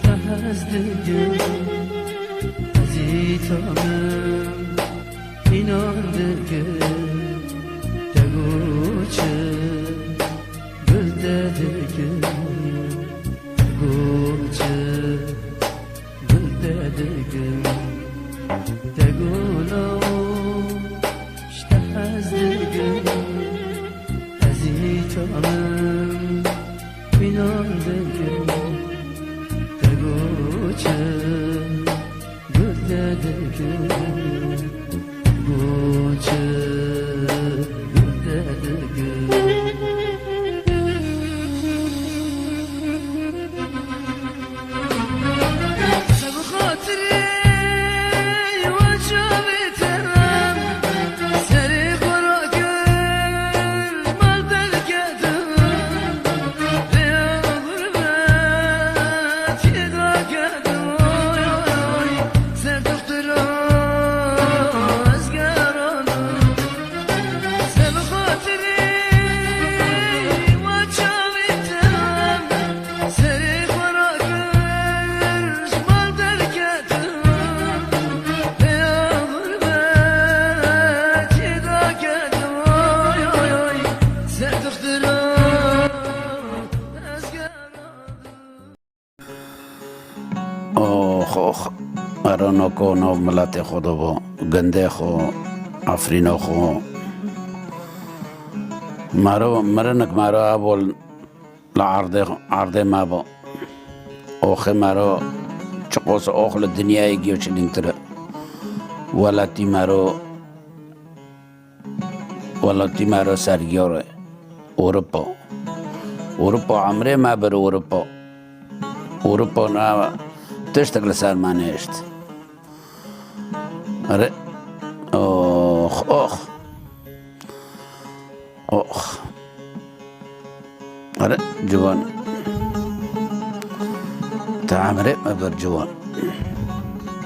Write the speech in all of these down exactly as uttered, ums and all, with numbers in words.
Te hez dikim, ezîta min, înan dikim, te got çi, gul te dikim, te got çi, gul te dikim, te gula ji te hez dikim, ezîta min. Pînan dikim, te goçe, gul te dikim, goçe, gul te dikim. Ox, ox. Mero noko nav miletê xwe de bo, gundê xwe, Efrîna xwe. Mero, mirinik mero hebû li erdê, erdê me bo. Oxê mero, çiqos ox li dinyayê giyo çilîngtir e. Welatî mero, Welatî mero sergiyor e. Ewropa. Ewropa emrê me bir Ewropa. Ewropa na tiştek li ser me nehişt. Erê. Ox, ox. Ox. Erê, ciwan. Te emrê me bir ciwan.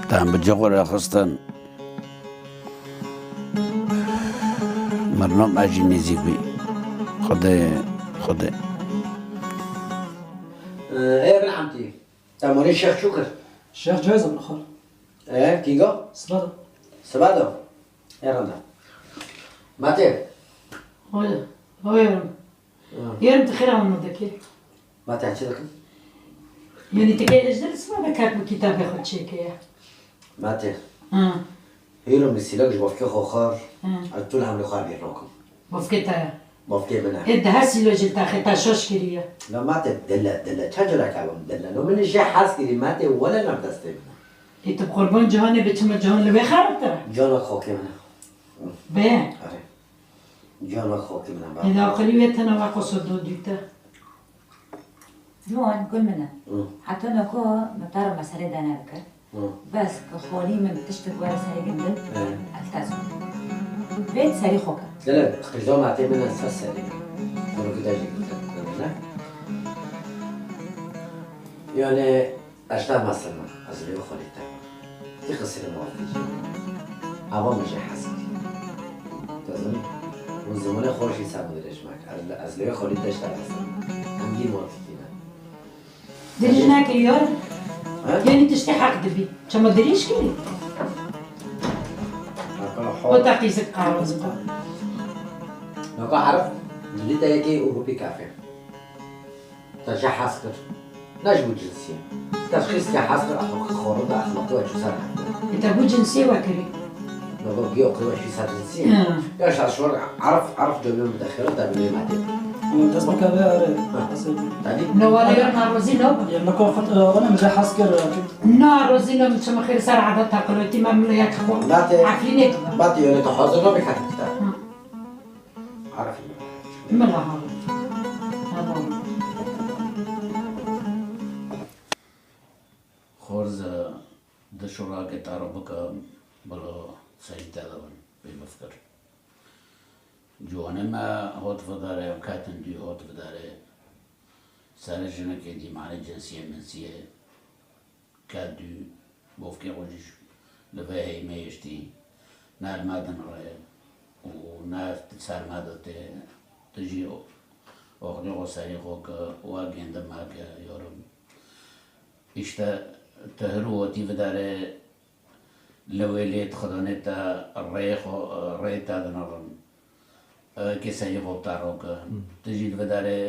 Te em bi cixwe re xistin. Mirina me jî nêzîk bî. Xwedê, Xwedê. Ê bin Hemdî, te morê Şêx çû kir? Şêx cayê zam xwar. Ê, kîga? Siba da. Siba da? Ê randa. Matê. Hoye, hoye. Ha. Yerim tu xêra min dikî. Ma te çi dikin? Yanî tu kê ji dil sima be ket bi kitabê xwe çêkeye. Ma te. Ha. Hêro min sîlek ji bavkê xwe xwar. Ha. Ez tu li hemlê xwe bîr nakim. Bavkê te ye? Bavkê min e. Ê, dehe sîlo ji te xê te şaş kiriye. La ma te dile, dile. Çend cara ke bim dile. No min jê hez kirî ma te wele nav destê min e. Ê, tu bi qurban cihanê be çima cihan li wê xerabtir e? Cana xakê min e. Be. Are. Cana xakê min e, ba. Ê, da aqilî wê tena we qoso do dûte. Ciwan, gul min e. Hı. Heta noko min te re meselê dene bikir. Hı. Bes ki xalî min tiştik were serê gindin, hı, ez tez bûm. Vê serî xwe ke. Lele, qîza matê min e ser serî. Bunu gide jî gide, ne? Yani, Eşta mesela, ez lê xwe lê te. Ti qisirê muafî. Ava min jê hez kir. Te zanî, hûn zimanê xwe jî ser min dirêj mek. Ez, ez lê xwe lê te eşta mesela. Em dî muafî ne. Dirêj nekiriyor. Ha? Yani tiştê heq dibî. Çima dirêj kirî? Naka hol. O te qîzik qaroz bû. Naka herif, dilî te yekê û hûpî kafê. Te jê hez kir. Ne ji bo cinsiyê. Te ji xîskê hez kir, exlaqê xorû de exlaqê we çû ser hevdû. Ê te bo cinsiyê we kirî? Ne bo giyo qê we çû ser cinsiyê. Hı. Ya şer şor arif, arif comê min bide xêro te binê me tê. Dest bike be are. Ha. Te dî? Ne wale ya narozî ne? Ya ne ko xet, e, ona min jê hez kir, e, Na rozî ne min çima xêr ser edet teqilotî me min yek xwe. Nate. Efrînê. Nate, yani tu hazır ne bikhat kitab. Hı. Arif. Min re hawî. Tamam. Xorze di şurake te re bike, bila serî te de bin, pê bifkir. Ciwanê me hot vidare, ketin dû hot vidare. Serê jinekê dî mane cinsiyê minsiyê. Ket dû, bofkê xwe jî li vê heyî me hiştî, ne li me dinire û ne ser me ditê, tu jî oxirê xwe serî xwe ke, we gêndi me ke, yorum. Îşte tu hir û hotî vidare li wê lê di xidonê te rê xwe, rê te dinarin. Eke serî xwe bi te roke. Tu jî li vidare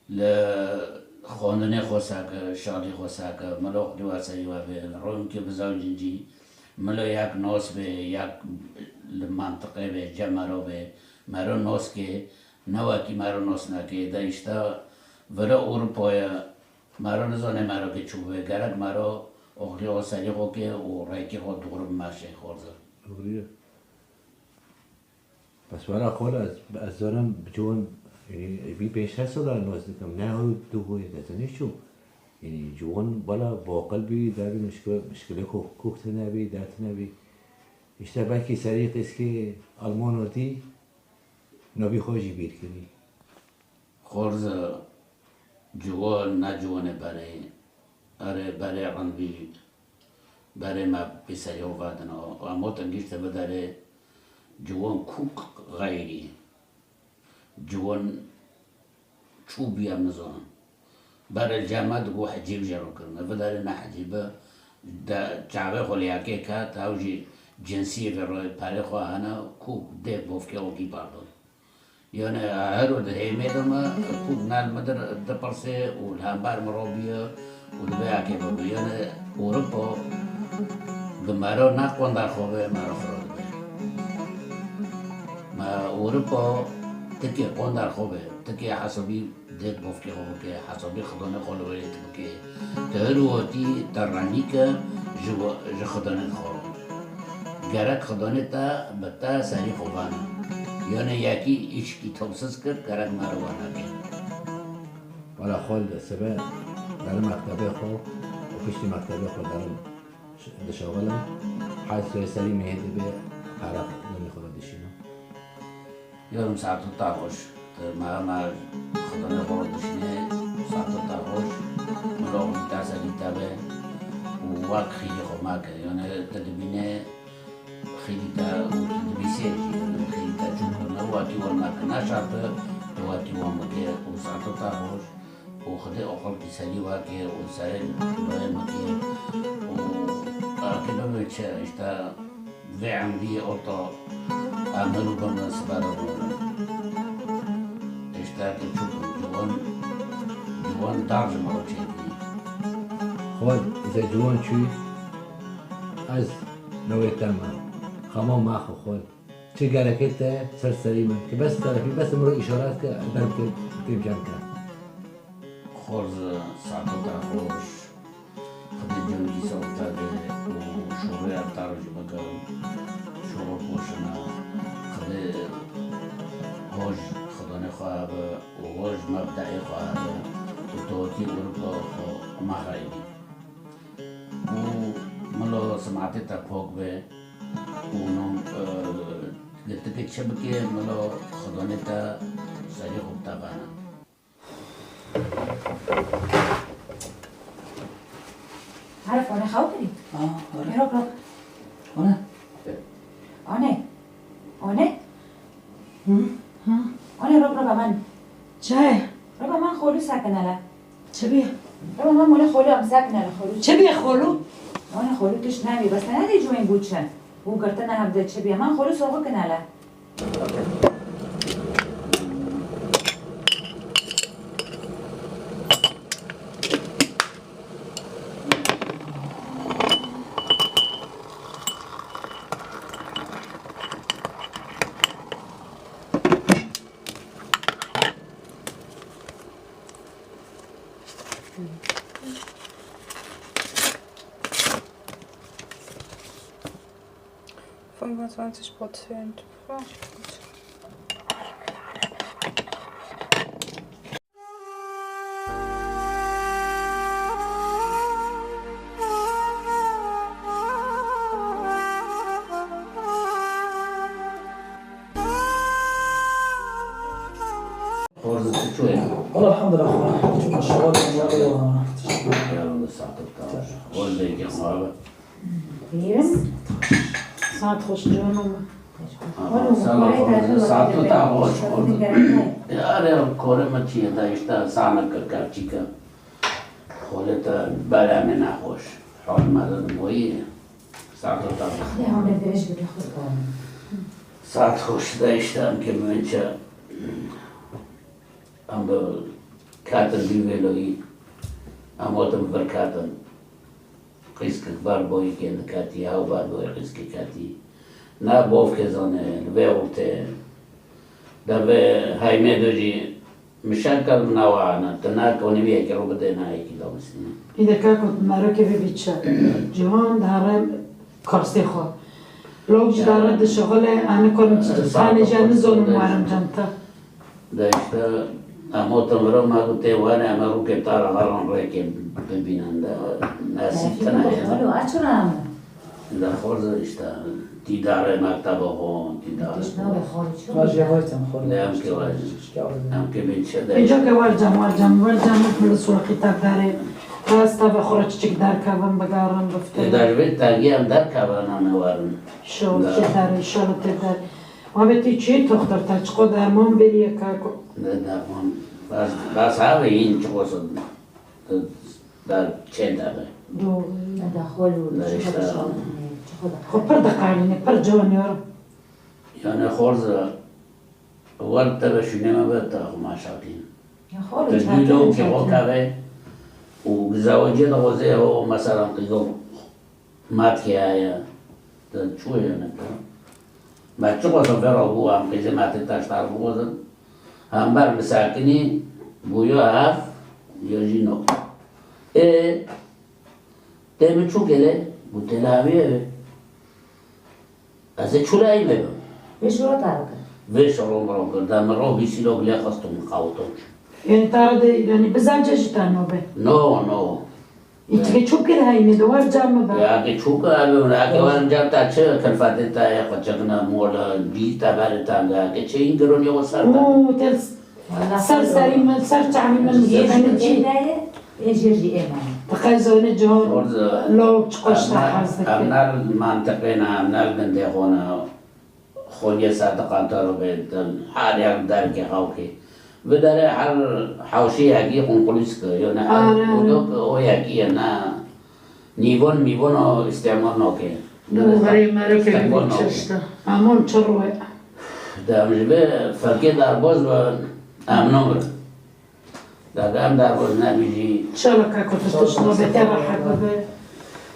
li xwendinê xwe seke, şalî xwe seke, milo xwedî wa serî we bê. Li rûnkê bi zewcin jî milo yek nos bê, yek li mantiqê bê, cem mero bê. Mero nos kê, ne wekî mero nos nake. De îşte vira Ewropa ye. Mero nizane mero kê çû bê. Gerek mero oxlî xwe serî xwe kê û rêkê xwe dûr bi meşê xorze. Doğru ya. Bes wela xol ez, ez zorim bi ciwan, yanî, vî pênc şeş sala nas dikim. Ne ew du hoyê de tenê çû. Yanî ciwan wela baqil bî, derdi mişkil, mişkilê ko, kok tine bî, derd tine bî. Îşte belkî serî qîskê Almano dî, navî xwe jî bîr kirî. Xorze ciwan ne ciwanê berê, erê berê rind bî, berê me pê serî xwe vedin. Em got gişte biderê ciwan kûk xeyrî. Ciwan çû bû em nizanin. Berê cem me digot hicîb jê re kirine. Biderê ne hicîbe, de çavê xwe li yekê ket, ew jî cinsiyê vê re perê xwe hene, kûk dê bofkê xwe kî bardin. Yanî her û di hêmê de me kûk nel min dir dipirsê û li hember min re bûye û dibe yekê bibe. Yanî Ewropa bi mero ne qonder xwe be, mero xwe re dibe. Me Ewropa tikê qonder xwe be, tikê hesabî dêk bofkê xwe bike, hesabî xidonê xwe li wê lê bike. Tu hir û hotî te renî ke ji we, ji xidonê xwe. Gerek xidonê te bi te serî xwe vane. Yanê yekî îşkî topsiz kir, gerek mero we neke. Wala xol de sibe derim mektebê xwe û piştî mektebê xwe derim ş-, dişewilim. Hez wê serî mehê dibe, para xidonê xwe re dişînim. Yorum saeto te xweş. Tu mehema xidonê xwe re dişînê, saeto te xweş. Milo xwe te serî te be û wek xîrî xwe meke. Yanê tu dibînê xîrî te û tu dibîsê jî, yanê xîrî te çû kirine, wekî wan meke. Ne şert e tu wekî wan bike û saeto te xweş. û Xwedê oxirkî serî weke û serê wê mekî û akî bibe çi, îşte vê emrî orta emir û bibe sibe de bû. Îşte ki çûk ciwan, ciwan dar ji me re çêkî. Xol, ze ciwan çû, ez newê te me. Xema me xwe xol. Çi gerekê te ser serî min. Ki bes terefî, bes min re îşaret ke, ez derbikê pêncem ke. Xorz, saeto te xweş. Xwedê cem jî ser te be û şorê ev te re jî bike. Şoro poşine. Xwedê hoj xidonê xwe hebe û hoj mebdeê xwe hebe û totî Ewropa xwe mexeyibî. Û milo simatê te pok be û non, e, girtikê çi bike, milo xidonê te serî xwe bi te vene. Herif, one xew kirî? Ah, herif. Rok, rok. One. One. One. Hı? Hı? One, rok, rok, aman. Çi? Rok, aman, xolû sekine le. Çi bî? Rok, aman, mole xolû, am sekine le, xolû. Çi bî xolû? One, xolû tişt nebî, bes te nedî cûyên bû çi? Bû girtine hevde çi bî? Aman, xolû soxu kine le. Fünfundzwanzig Prozent. Ja, gut. Xorz, tu çûyî? Wala elhamdulillah. Çûme şewal, wala. Ya, saet ta. Xorz, de ki xorz. Buyurun. Saet xweş, canım. Ama sana xorz, saet ta xweş, xorz. Yare, kore me çiye da işte, sana ke, ke, çike. Xolê te berê me nexweş. Hal me de dimoyî. Saet te. Lê hûn ê dirêj bike xwe dikarin. Saet xweş de işte em ke min çe. Em bi katin dî vêloyî. Em otin vir katin. Qîskik bar boyî kê dikatî, hew bar boyî qîskik katî. Na bovkê zane, li vê ortê. De vê heymê de jî Mişakkel nawa ne, tu nakonî wî yekê ro bidê na yekî damistîne. Îde ka ku merokê bibî çi? Ciwan dare kursê xwe. Lok jî dare dişixule, ani kon hanê jî nizonim warim canta. De işte, em otin vira me gotê were, em ê rûkê tara xalan rêkê bibînin de, nesîb tine ye. Alo, aç rame. De xorz işte, tî dare mekteba xo, tî dare. Tişt nabê xorz çi? Vaj ya vaj tem xorz. Ne em ke vaj. Em ke bin çe de. Înca ke vaj cam, vaj cam, vaj cam, polis waqî te dare. Rast te ve xorz çiçik derkevin, bigarin, biftin. Ê de ji vê tengî em derkevin, em ê werin. Şol, çi dare, şol te der. Wabê tê çi toxtor te, çiqo derman beriye kako? Ne derman. Bas, bas abi, yîn çiqo sod. Ber çê de be. Do. Eda xol û çi xwe dişandiye, çi xwe dixwe. Xwe pir diqanîne, pir ciwan ya. Yani xorz e, wer te ve şûnê me be te xwe maşaqîn. Ya xol û çi dû lo ke xwe kave û gizawacê de xwezê ho mesela qîzo. Matkê heye, tu çûyê ne tu. Me çi xwesa vera bû, em qîzê me tê taştar bixwazin. Hember misakinî bûyo hev, yo jî nokta. Ê, tê min çû gelê, bû têlê havî ev ê. Ez ê çû layî me bim. Vê şoro te ro kir. Vê şoro min ro kir. De min ro bîsî lo bilê xwestum min qawito çû. Yanî tara de, yanî bizance jî te nobe. No, no. Î çike çû kir heynê de wer cam mi be. Ya ke çû kir abi, ya ke wer cam ta çi kilfetê ta ya xwe çekine mola, cî ta berê ta, ya ke çeyîn gironî o ser ta. Oo, tel ser serî min, ser çavî min, yanî çi. Ê jê jî ê mane. Diqey zone cihon, lo çi qoş te hez dike. Em ner mantiqê ne, em ner gundê xwe ne. Xwediyê sadiqan te re bê, her yak derkê xewkê. Bi derê her hewşiyekî qunqulîs ki, yani her godo ki o yekî ye, ne nîvon mîvon o îstemar nake. Dû xerê merokê bibî çi işte. Amon çi rûye. De em ji vê felkê derbaz be, em namir. Dada em dar boz nebî jî. Înşallah kako tu tişt nabe, te rehet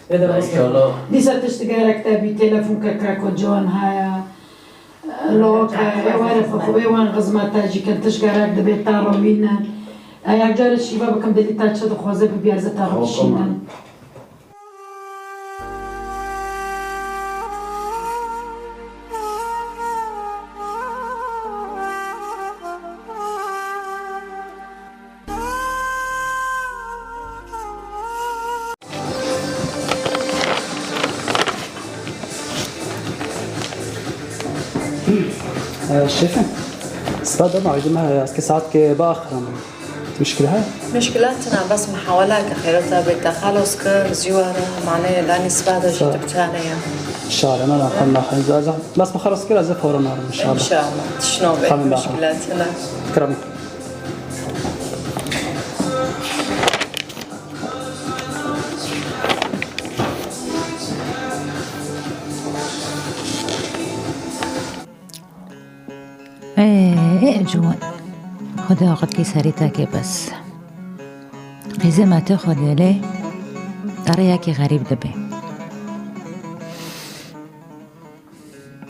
bibe. Înşallah. Dîsa tişt gerek te bî, telefon ke kako ciwan haya. Loke, ê were xwe xwe wan xizmeta jî kin, tişt gerek dibe ta rewîne. Eya carê şîva bikim dilî ta çi dixwaze bibî ez ê ta re bişînim. Ee, şefim, spa dema aydın ha, eski saat ke baaxıram. Muşkile heye? Muşkile tine, bes muhawele ke xeyrata bête xelos ke, zîware, mane, danî spa de jî tibtane ya. Înşallah, ne, ne, ne, ne, bes xelos ke, ez fawran arim, înşallah. Înşallah, tişno be, muşkile tine. Kiram. Ê, ê, ciwan. Xwedê aqilkî serî te kê bes. Qîzê me tê xwedê lê, te rê yekî xerîb dibe.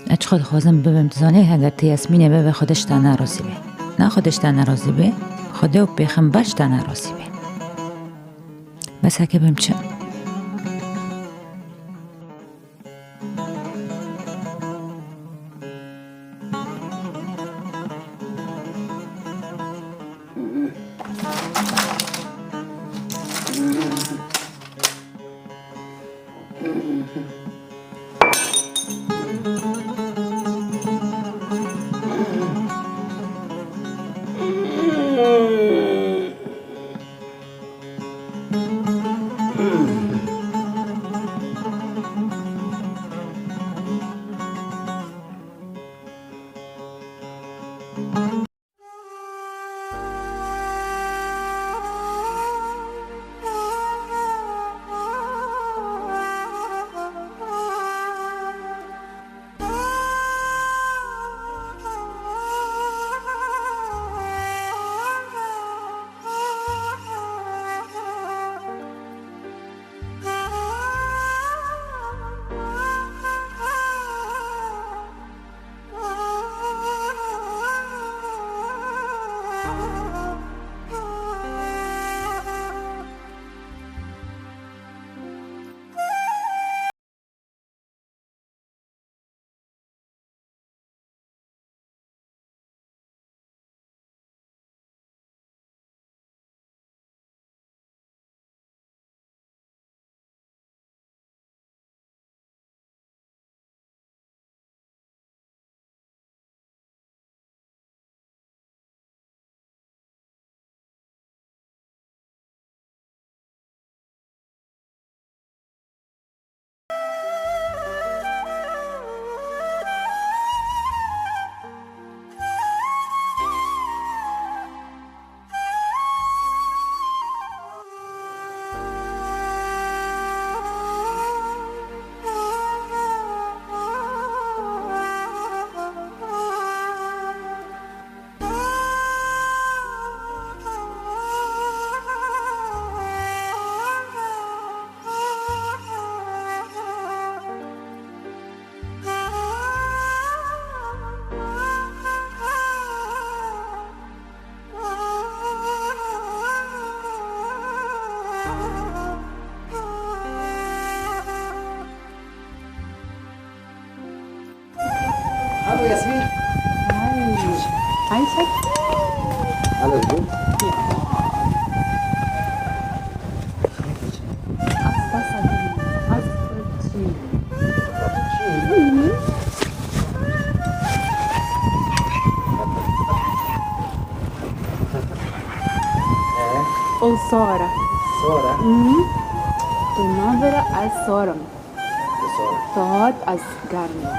Ez çiqas dixwazim bibim, tu zanî, heger tu Yasmînê bibî, Xwedê ji te nerazî be. Na Xwedê ji te nerazî be, Xwedê û pêxember ji te nerazî be. Bes heke bim çi? Û sor e. Sor e? Mhm. Tu navêre ez sor im. Tu sor e. Tu hat ez germ im.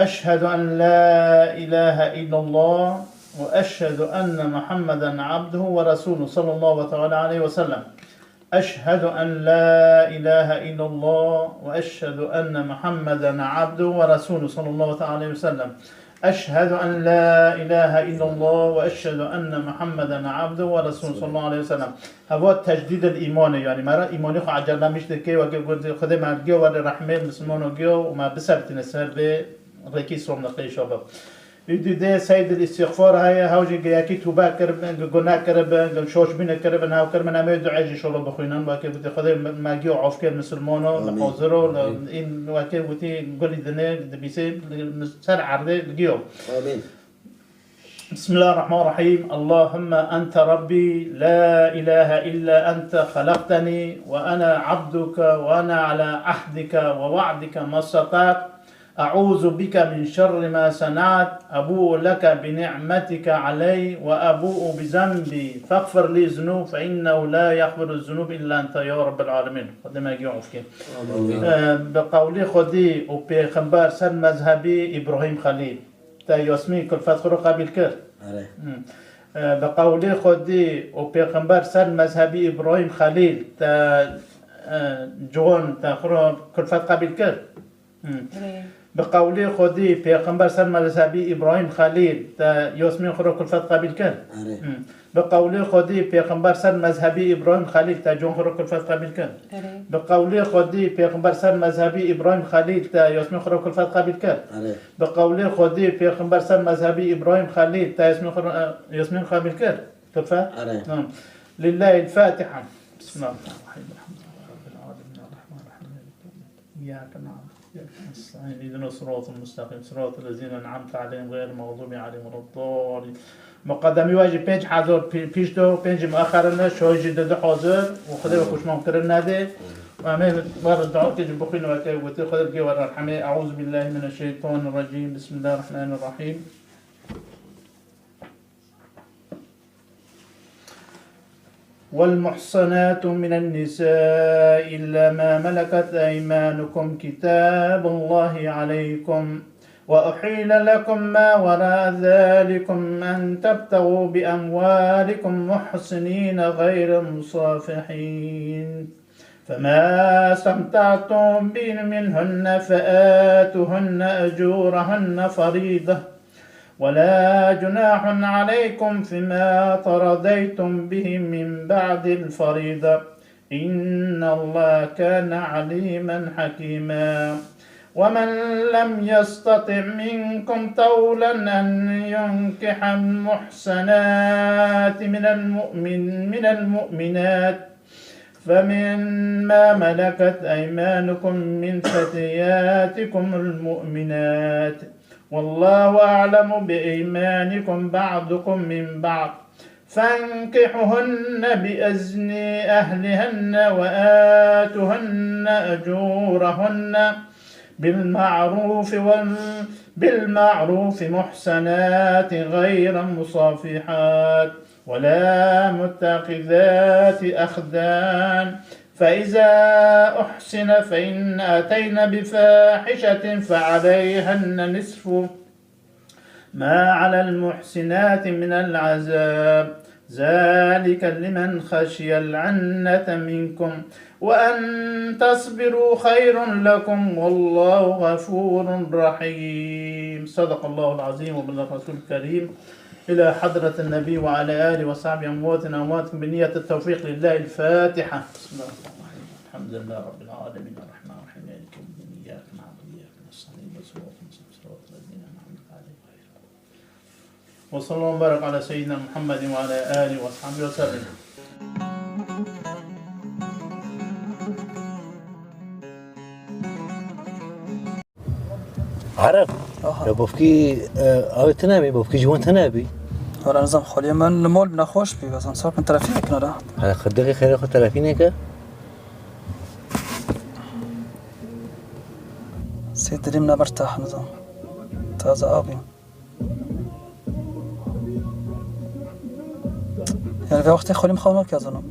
أشهد أن لا إله إلا الله وأشهد أن محمدا عبده ورسوله صلى الله تعالى عليه وسلم. أشهد أن لا إله إلا الله وأشهد أن محمدا عبده ورسوله صلى الله تعالى عليه وسلم. أشهد أن لا إله إلا الله وأشهد أن محمدا عبده ورسوله صلى الله عليه وسلم. Heva tecdîd el îmanê, yanî me re îmanê xwe ecelemiş dike, weke gotê Xwedê me giyo were rehmê misilmano giyo û me bisertîne ser vê rêkî somliqê şaba. Û dî dê seydil îstîxfar heye, hew jî geyekî tûbe kiribin, guneh kiribin, şoşbîne kiribin, hew kiribin, em ê duê jî şolo bixwînin, weke gotê Xwedê me giyo afkê misilmano, Amîn. Li haziro, Amîn. În weke gotî gulî dinê, dibîsê, li ser erdê li giyo. Amîn. بسم الله الرحمن الرحيم. اللهم أنت ربي لا إله إلا أنت خلقتني وأنا عبدك وأنا على عهدك ووعدك ما استطعت. أعوذ بك من شر ما صنعت. أبوء لك بنعمتك علي وأبوء بذنبي فاغفر لي ذنوب فإنه لا يغفر الذنوب إلا أنت يا رب العالمين. Xwedê me giyo afkê. Amîn. Ee, bi qewlê Xwedî û pêxember ser mezhebî Îbrahîm Xelîl. Te Yasmîn kulfet xwe ro qebîl kir? Erê. Hmm. E, bi qewlê Xwedî û pêxember ser mezhebî Îbrahîm Xelîl te, e, ciwan te xwe ro kulfet qebîl kir? Hmm. Erê. Bi qewlê Xwedî pêxember ser mezhebî Îbrahîm Xelîl te Yasmîn xwe ro kulfet qebîl kir? Erê. Hmm. Bi qewlê Xwedî pêxember ser mezhebî Îbrahîm Xelîl te ciwan xwe ro kulfet qebîl kir? Erê. Bi qewlê Xwedî pêxember ser mezhebî Îbrahîm Xelîl te Yasmîn xwe ro kulfet qebîl kir? Erê. Bi qewlê Xwedî pêxember ser mezhebî Îbrahîm Xelîl te Yasmîn xwe, e, Yasmîn xwe qebîl kir? Kulfet? Erê. Tamam. Lillahil Fatiha. Bismillahirrahmanirrahim. Elhamdülillahi Rabbil alemin. Errahmanirrahim. إياك نعبد وإياك نستعين. اهدنا الصراط المستقيم. صراط الذين أنعمت عليهم غير المغضوب عليهم ولا الضالين. Muqedemî we jî pênc hezar pî-, pîşt o, pênc jî muexer in, şoy jî dide hazir û Xwedê we kuşman kirin nedê. Û em ê we re dua kê jî bixwînin weke gotî, Xwedê bigê we re rehmê. أعوذ بالله من الشيطان الرجيم. بسم الله الرحمن الرحيم. والمحصنات من النساء إلا ما ملكت أيمانكم كتاب الله عليكم وأحل لكم ما وراء ذلكم أن تبتغوا بأموالكم محصنين غير مسافحين فما استمتعتم به منهن فآتوهن أجورهن فريضة ولا جناح عليكم فيما تراضيتم به من بعد الفريضة إن الله كان عليما حكيما. ومن لم يستطع منكم طولا أن ينكح المحصنات من المؤمن من المؤمنات فمما ملكت أيمانكم من فتياتكم المؤمنات، والله أعلم بإيمانكم بعضكم من بعض، فانكحوهن بإذن أهلهن وآتوهن أجورهن بالمعروف وال-، بالمعروف محصنات غير مصافحات ولا متخذات أخدان، فإذا أحصن فإن أتين بفاحشة فعليهن نصف ما على المحصنات من العذاب، ذلك لمن خشي العنة منكم، وأن تصبروا خير لكم، والله غفور رحيم. صدق الله العظيم وبلغ رسول الكريم. إلى حضرة النبي وعلى آله وصحبه أمواتنا وأمواتكم بنية التوفيق لله. الفاتحة. بسم الله الرحمن الرحيم. الحمد لله رب العالمين، الرحمن الرحيم، مالك يوم الدين، إياك نعبد وإياك نستعين، اهدنا الصراط المستقيم، صراط الذين أنعمت عليهم غير المغضوب عليهم ولا الضالين. وصلى الله وبارك على سيدنا محمد وعلى آله وأصحابه وسلم. Ereb, Aha. Ya bavkî, e, ew tune bî, bavkî ciwan tune bî. Wala nizam, xaliyê min li mol nexweş bî, bes em sar bin telefîn dikin, ara. Hele xirdiqê xêrê xwe telefînê ke. Sê dilê min ne mertah, nizam. Taze abî. Yani vê wextê xwelî min xew nake, ez zanim.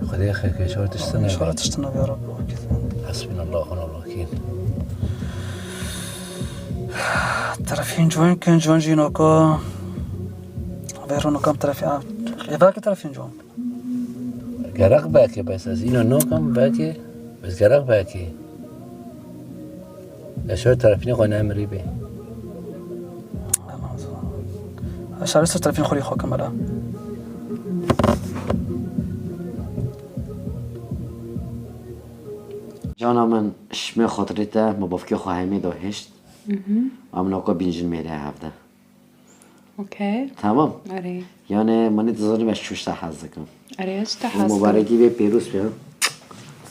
Xwedê xêrkê, şor tiştine. Şor tiştine ya Rabbi, wekî. Hasbunallah ve ni'mal vekîl. Terefîn ciwan kin, ciwan jî noka. Vê ro nokam terefîn, a, êvakê terefîn ciwan. Gerek belkî, bes ez îno nokim belkî, bes gerek belkî. Ez şöyle terefînê xwe nemirî bê. Şarî ser terefîn xwe rî xwe kemela. Cana min, şimê xatirê te, min bavkê xwe hemî da hişt. Mhm. Em naka bîn jin mêrê hevde. Okey. Tamam. Erê. Yani, min dizanim ez çi tişta hez dikim. Erê, ez tişta hez dikim. Mubarekî vê pêrûs be.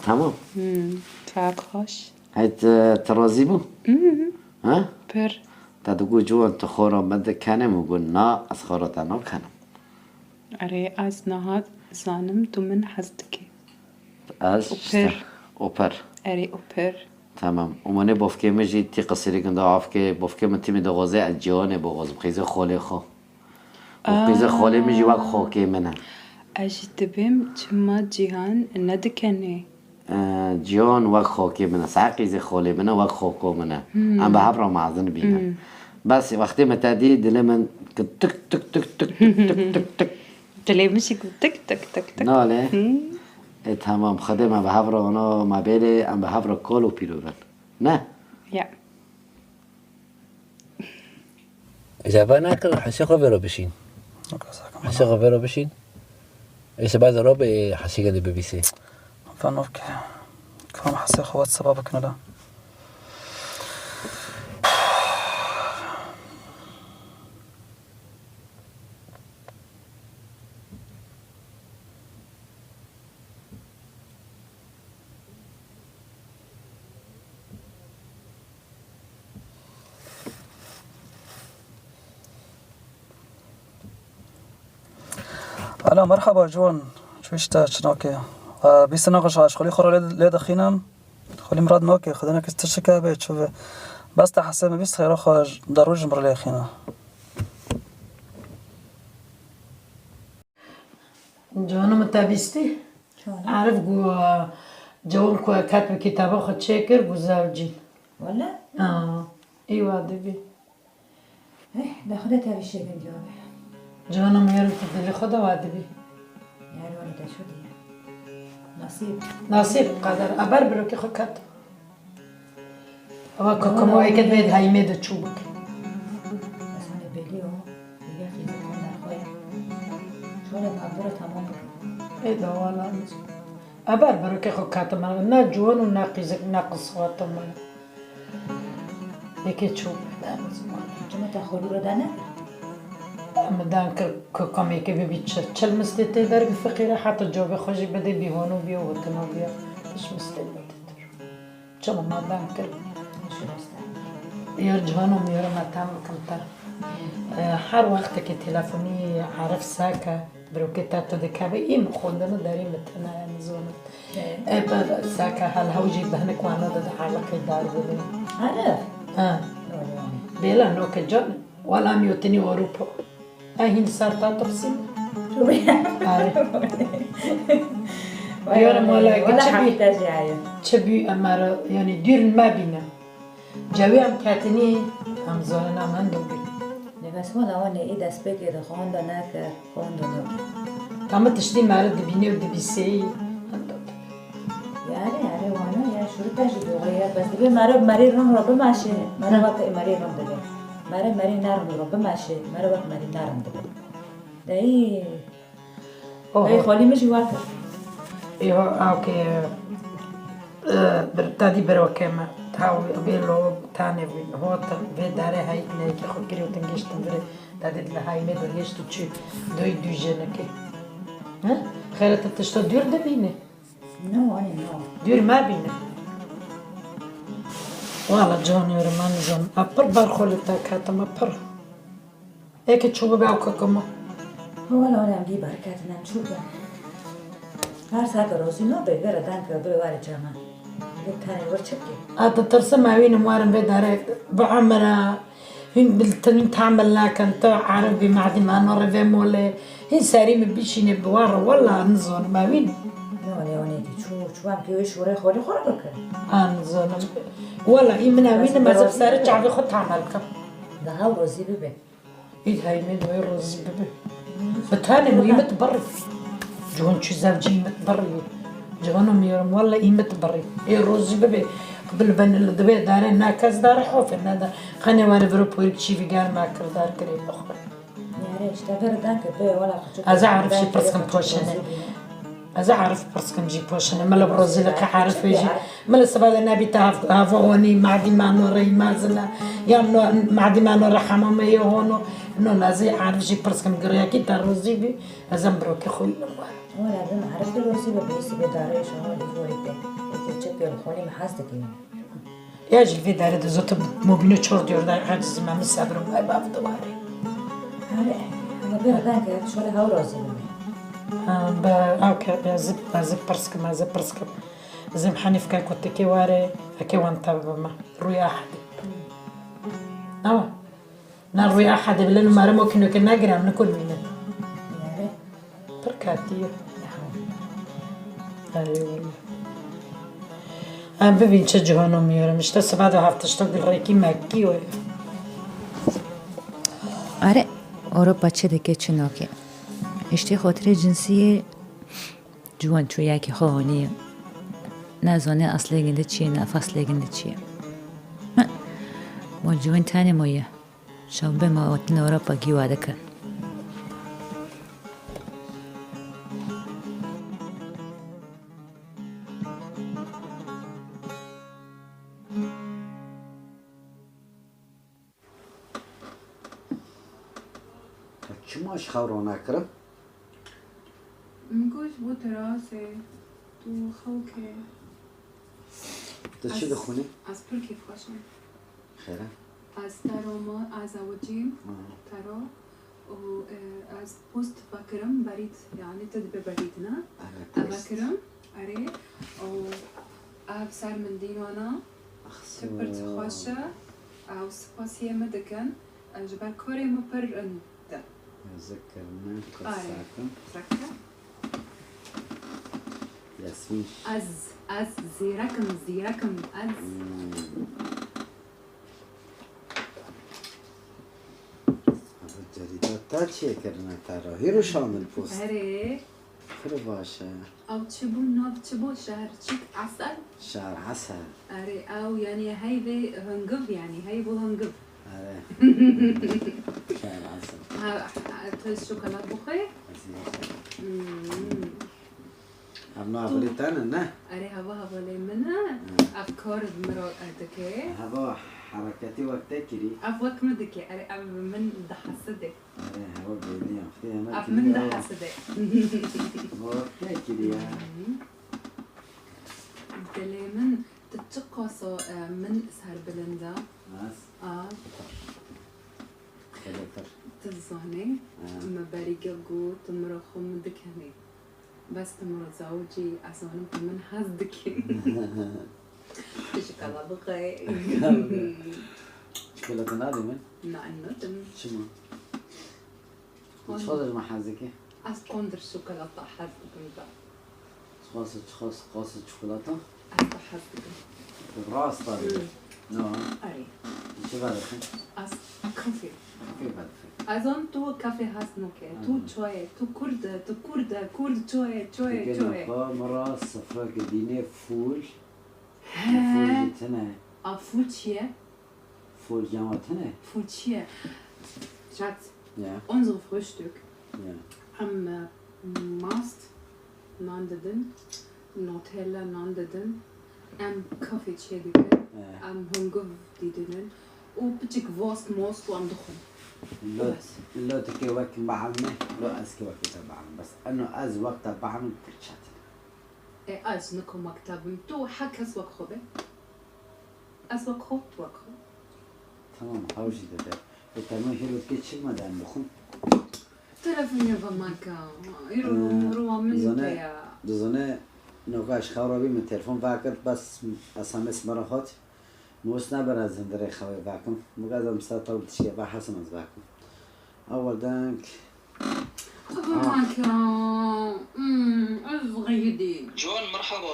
Tamam. Hmm, saet xweş. Hey, tu, tu razî bû? Mhm. Ha? Pir. Te digot, ciwan, tu xora min dikene, min got, na, ez xora te nakenim. Erê, ez niha zanim tu min hez dikî. Ez Û işte, pir. Û pir. Erê, û pir. Tamam. Û min ê bavkê min jî tî qisirî kin da avkê, bavkê min tîmî dixwaze ez Cîhanê bixwazim, qîzê xalê xwe. Û qîzê xalê min jî wek Aa. xakê min e. Ez jî dibêm çima Cîhan nedikenê? E, Cîhan wek xakê min e. Saet qîzê xalê min e, wek xaka min e. Hmm. Em bi hev re mezin bîne. Hmm. Bes wextê min te dî, dilê min tik tik tik tik tik tik tik tik. Dilê min jî got tik tik tik tik. Nale. Hmm. E, tamam, Xwedê me bi hev re ana me bêrê, em bi hev re kal û pîro bin. Ne? Ya. Îca ve nakir, hesê xwe vêro bişîn. Hesê xwe vêro bişîn. Ê, seba de robe, hesê gelê bibîsê. Van ok. Kam hesê xwe WhatsApp-a bikine la. Alo, merhaba Ciwan. Çu işte çinakê. Ee, bîst naqış aşxulî xwe lê, lê dixînim. Xulî mirad nake, xwedê nake tişteke be, çu be. Bes te hesê me bîst xêra xwe ji, de roj ji mir lê xîne. Cana min te bîstî? Çawa? Arif got, cewin ku ket bi kitaba xwe çêkir, got zewcîn. Wele? Ha, î wa dibî. Eh, de xwe de tevî şêkin diyabe. Cana min yerim tu dilê xwe de wa dibî. Yani wele te şo diye. Nasîb. Nasîb, qeder. Eber birokê xwe ket. Ewa kakamo eke dibê di heymê de çû bike. Ez hane belî o, ege xîzet hane xwe. Şole mabura tamam bike. Ê dawala. Eber birokê xwe katime. Ne ciwan û ne qîzik, ne qiswata me. Yekê çû. Çima te xwe lûre dane? Min dan kir ku kamêkê bibî çi. Çil mistê tê derbi fiqîre, heta cavê xwe jî bidê bîhon û biya, witino biya. Hiç mistê bidê. Çima me dan kir? Yar ciwan û miyara me tam bikim te. E, her wextekê telefonî Arif seke, birokê te tu dikeve, î min xwendina derê min tune ye, nizanim. E, pe seke hel hew jî bi hinek wana de di heleqê dar bibin. Arif? Ha. Bêla noke can. Wala em yotinî Ewropa. E hîn ser ta tepsîn. Are. Diyorum wala ki çi bî, çi bî emara, yani dûr me bîne. Cewî em ketinî, em zanin em hendo bî. Nefes wala wan ê destpêkê de xwanda neke, xwanda neke. Tamı tiştî meri dibînê û dibîseyî, hendo bî. Yare, yare, wana ya, şuru te jî doğru ya. Bes dibe mere, merê rin ro bimeşe, mere weke merê rin dibe. Mere, merê nerin ro bimeşe, mere wek merê nerin dibe. Dey. Oho. Dey xolî min jî weke. Êho, awke, e, bir, tadî birokê me. Taw, bê lo, tane vî, hot, vê dare hayik neyke xo kirê û tingiştin vire. Tadî dile hayme do hêşt û çi, doy dû jeneke. He? Xeyret tişta dûr dibîne. No, anî no. Dûr me bîne. Wala canê were me nizam. A pir ber xwe li te ketime pir. Eke çû bibe ew keke me. Wala anî em dî ber ketine em çû be. Her sake rozî no be, vere danke be were cama. Li tenê wir çi bike? A ditirsim ewînim werin vê dare bi emira. Hîn bil-, hîn tahamil nakin, tu Arif bî, Mehdî Mano re vê molê. Hîn serî min bişînê bi wan re, wela nizanim, ewîn. Yanî, yanî, çû, çû em kê wê şûrê xolî xwe re bikin. A nizanim. Wela, î min ewînim, ez bi serê çavê xwe tahamil kim. Daha rozî bibe. Îd heymê doyê rozî bibe. Bi tanê mu îmit birî. Cihon çi zevcî îmit birî. Cihon û miyorum, wela îmit birî. Ê rozî bibe. Bil ben li divê dare, ne kes dare hofe, ne da. Xanê were viro poyik çî vigar me kir dar kirê bixwe. Yare işte vere danke be, wala küçük. Ez ê Arif jî pirskim poşene. Ez ê Arif pirskim jî poşene. Mele bi rozî li qe Arif jî. Mele siba de nebî te hav-, hava honî, Mehdî Mano re îmazine. Ya no, Mehdî Mano re hemame ye hono. No, ez ê Arif jî pirskim giriyakî te rozî bî. Ez em birokê xwe înim were. Wala bin Arif de rozî be, bê sibê dare şama li vorî te. Eke çi pê xolî mi has dikî. Ya jî vê dare de zotu mobîno çor diyor da, aciz me, min sebrim ay bav de ware. Are, ama bir danke, şöyle ha rozî bibe. Ha, be, awke, ez ê, ez ê pirskim, ez ê pirskim. Ez ê Hanîf ke kotekê ware, eke wan tabi bime. Rûya hadi. Ama. Na rûya hede bile numara mokîno ke nagirem, nikun mîne. Pir katî ye. Erê wele. Em bibîn çi cihano miyorum. İşte siba de haftişto gilrekî mekkî we. Are, Ewropa çi dike çi nake. İşte xotirê cinsiyê ciwan çûyakî xwe honî ye. Ne zane aslê ginde çi ye, ne faslê ginde çi ye. Heh. Wal ciwan tane moye. Şev be ma otin Ewropa gî wade kin. Çima ji xew ranekirin? Min got, bû terasê, tu xew ke. Tu çi dixwînî? Ez pir kêfxweş im. Xêr e? Ez tero me, ez ewicîm, tero û, e, ez post vekirim, berîd, yani tu dibe berîd, ne? Ev vekirim, erê, û ev ser min dînana, tu pir xweş e, ew spasiyê min dikin, e, ji ber karê min pir rind e. Zikir min, qirsakim. Zikir. Yasmîn. Ez, ez zîrekim, zîrekim, ez. Hmm. Ev cerîda te çiyê kirine te re? Hîro şamil post. Erê. Pir baş e. Ew çi bû, nav çi bû? Şehrçik Esel? Şehr Esel. Erê, ew, yani, heyvê hungiv, yani, heyv û hungiv. Erê. Şehr Esel. Ha, ha, tu şokolat bixwe? Ez yek. Hmm. Ev navberî te ne, ne? Erê, heva hevalê min e. Hı. Ev kar bi min re dike. Heva hereketî wek te kirî. Ev wek min dike. Erê, ev bi min diheside. Erê, heva bêhniyê. Xwedê hema Ev kirî min ya. Diheside. Heva wek te kirî ya. Hı. Dilê min, tu çiqas e, min serbilind e. Nas? A. Xêletir. Tu zanî, Ha. Me berî ge got, tu min re xwe min dikenî. Bes tu min re zewicî, ez zanim tu min hez dikî. Tu ji kala bixey. Çikolata nadî min? Na, ez nadim. Çima? Çikolata ji me hez dikî? Ez qandir çikolata hez dikim da. Çikolata, çikolata, çikolata çikolata? Ez da hez dikim. Rast a. Hmm. No. Erê. Çi vedixin? Ez kafê. Kafê vedixin. Ez an tu kafê hez nake. Tu Aha. Çayê, tu kurd, tu kurd, kurd çayê, çayê, Dikê çayê. Naka, mira sifreke dînê fûl. He. Fûl jî tine. A fûl çi ye? Fûl cama tine. Fûl çi ye? Şat. Ya. Unsere Frühstück. Ya. Em, e, mast nan didin, Nutella nan didin, em kafê çêdikin, Ya. Em hungiv didinin û piçik vost most û em dixwin. Lo, Bes. Lo tu kê wek beelme, lo ez kê wek te beelme. Bes eno ez wek te beelme pir çet e. E, ez nikom wek te bim. Tu her kes wek xwe be. Ez wek xwe, tu wek xwe. Tamam, hew jî dide. E, tamam, hêro dikê çi me de em bixwin? Telefonê ve me ke. Îro Ee, rowa min dizane, ya. Dizane, noka ji xew rabî min telefon vekir, bes S M S me re hat. Min wis nebir ez hundirê xewê vekim. Min got ez em ser taw tişkê ve hesin ez vekim. Ewel deng. Xwe Ah. Veke. Hmm, ez xeyidî. Ciwan, merhaba.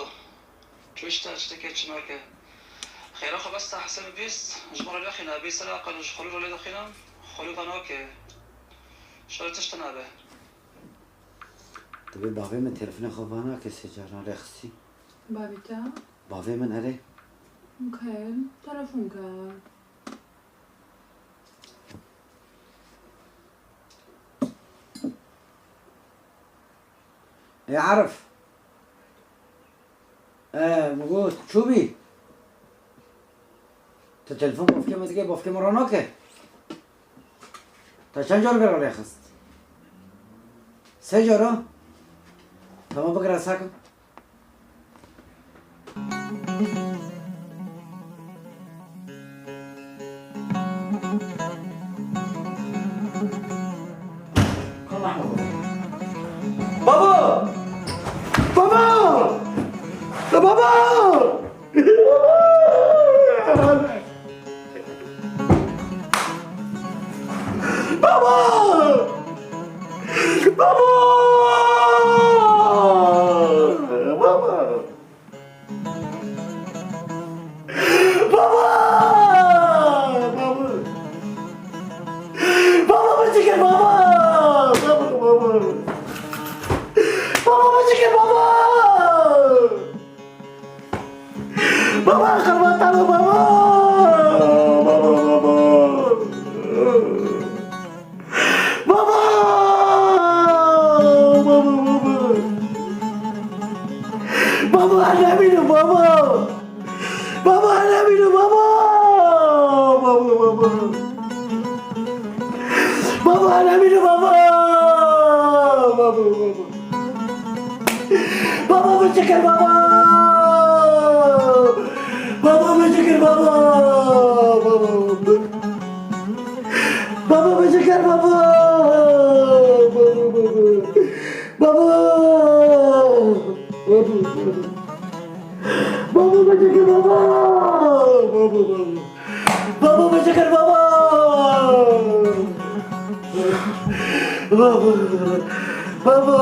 Çi işte, çi dike, çi nake? Xêra xwe bes te hesab bîst, ji min re lêxîne, bîst ser aqil ji xwelî re lê dixînim, xwelî ve nake. Şer tişt nabe. Dibê bavê min telefonê xwe va nake sê caran rêxistî. Bavê te? Bavê min erê. Okey, telefon ke. Ê Arif. Ê, min got, çûbî? Tu telefon bavkê min dikê, bavkê min ronake? Te çend car vê re lêxist? Sê cara? Tamam, bigire sakin. Baba! Baba! Baba! Baba! Baba! Baba! Baba! Baba! Baba, biçikin baba! Baba, baba! Baba, biçikin baba! Baba, qirban te bim baba! Baba, baba! Baba! Baba, baba! Baba, ez nemînim baba! Baba, ez nemînim baba! Baba, baba! Baba, ez nemînim baba! Baba, baba! Baba, biçikin baba! Baba, biçikin baba! Baba, baba! Baba, biçikin baba! Baba, baba! Baba! Baba! Baba, biçikin baba! Baba, baba! Baba, biçikin baba! Baba! Baba!